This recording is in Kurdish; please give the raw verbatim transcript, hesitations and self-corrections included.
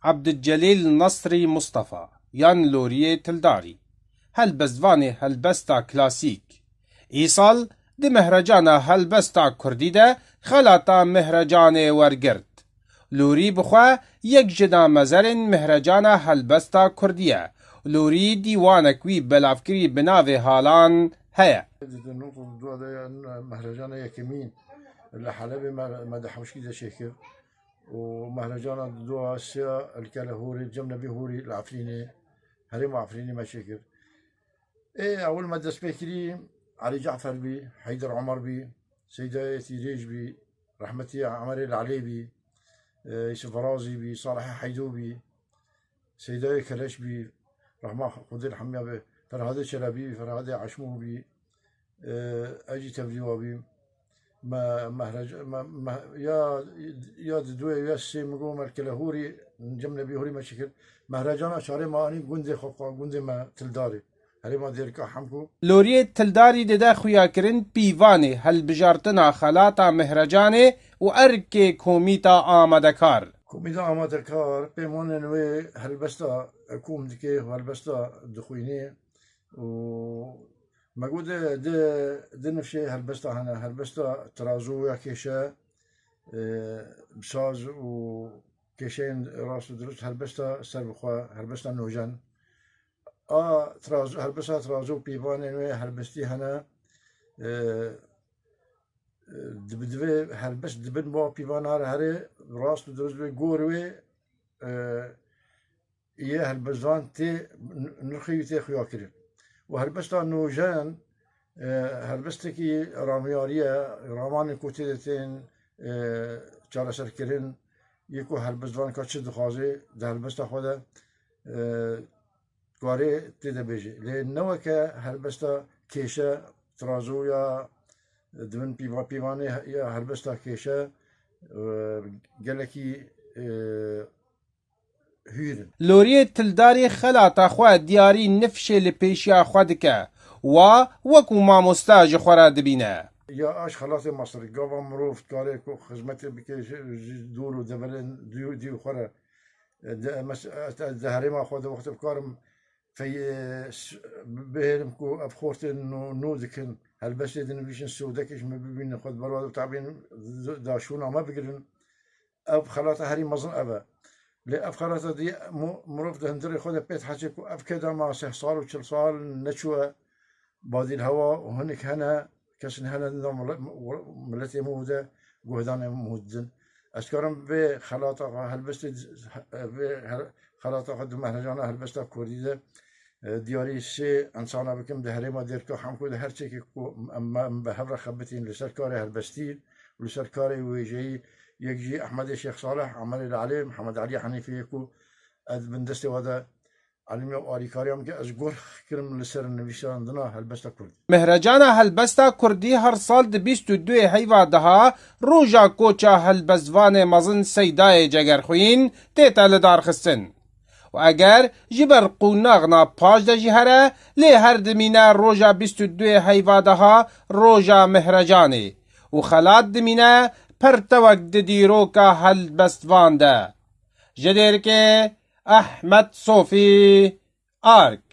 Ebdulcelîl Nesrî Mustafa yan Loriyê Tildarî, helbestvanê helbesta klasîk. Îsal di mehrecana helbesta kurdî de xelata mehrecanê wergirt. Lorî bi xwe yek ji damezerên mehrecana helbesta kurdî ye. Lorî dîwanek wî belavkirî bi navê Halan heye. Di nû de mehrecana yekemîn li Helebê me, me di hewşkî de çêkir. û mehrecana dua siya el Kelehûrê, cem Nebî Hûrî li Efrînê, herêma Efrînê me çêkir. Ê, ewil me dest pê kirî Elî Cafer bî, Heyder Omer bî, Seydayê Tîrêj bî, rehmetî Emerê Lalê bî, e, Yusuf Razî bî, Salihê Heydo bî, Seydayê Keleş bî, rehma Xwedê li hemiya be, Ferhadê Çelebî bî, Ferhadê Eşmû bî, e, ez jî tevlî wa bîm. Me, mehrec-, me, me, ya, ya di duê ya sê min got me li Kelehûrî, cem Nebî Hûrî me çêkir. Mehrecana çarê me anî gundê xwe, gundê me Tildarê. Herêma Dêrika Hemko. Loriyê Tildarî dide xuyakirin pîvanê helbijartina xelata mehrecanê û erkê komîta amadekar. Komîta amadekar peymanên wê helbesta kom dike û helbesta dixwîne û me got di, di, di nifşê helbesta hene, helbesta tirazo ya kêşe, e, bi saz û kêşeyên rast û dirust, helbesta serbixwe, helbesta nojen. A tirazo, helbesta tirazo û pîvanên wê helbestî hene, e, e, dibi-, divê helbest dibin bo pîvana re herê rast û dirust wê gor wê, e, yê helbestvan tê n-, nirxê wî tê xuya kirin. Û helbesta nojen, e, helbestekî ramyarî ye, ramanên ku tê de tên, e, çareserkirin, yê ku helbestvan ka çi dixwaze di helbesta xwe de, e, karê tê de bêje. Lê ne weke helbesta kêşe, tirazo ya, e, dibin pîva-, pîvanê he-, ya helbesta kêşe, e, gelekî, e, hûr in. Loriyê Tildarî xelata xwe diyarî nifşê li pêşiya xwe dike. Wa wekû mamosta ji xwe re dibîne. Ya aş xelatê Mesirî, gava mirov dikare ku xizmetê bike ji, ji dor û deverên dû-, dî û xwe re, e, de, mes-, e, di herêma xwe de wextê bikarim fey-, e, s-, bihêlim ku ev xortên nû, nû dikin, helbestê dinivîşin, sodekê ji min bibînin, xwe di ber wan de tabîn da şûna me bigirin. Ev xelata herî mezin ev e. Lê ev xelata dî mo-, mirov di hundirê xwe de pê dihece ku ev keda ma sih sal û çil sal neçûye badîl hewa û hinek hene, kesên hene di nav mile-, miletê me de guhdanê me didin. Ez karim vê xelata xwe helbestê, vê her-, xelata xwe di mehrejana helbesta kurdî de, e, diyarî sê insana bikim di herêma Dêrika Hemko de her çekê ku em, em bi hev re xebitîn li ser karê helbestî û li ser karê wêjeyî, yek jî Ehmedê Şêx Salih, Emerê Lalê, Mihemed Elî Henîfê ye ku ez bin destê we de elimiya û alîkariya min ke ez gor kirim li ser nivîsandina helbesta kurdî. Mehrecana helbesta kurdî her sal di bîst û duyê heyva daha roja koça helbestvanê mezin Seydayê Cegerxwîn tête lidarxistin. Û eger ji ber qûnaxna paş de jî here, lê her dimîne roja bîst û duyê heyva daha roja mehrecanê û xelat dimîne pertewek di dîroka helbestvan de. Ji Dêrikê Ehmed Sofî, Ark.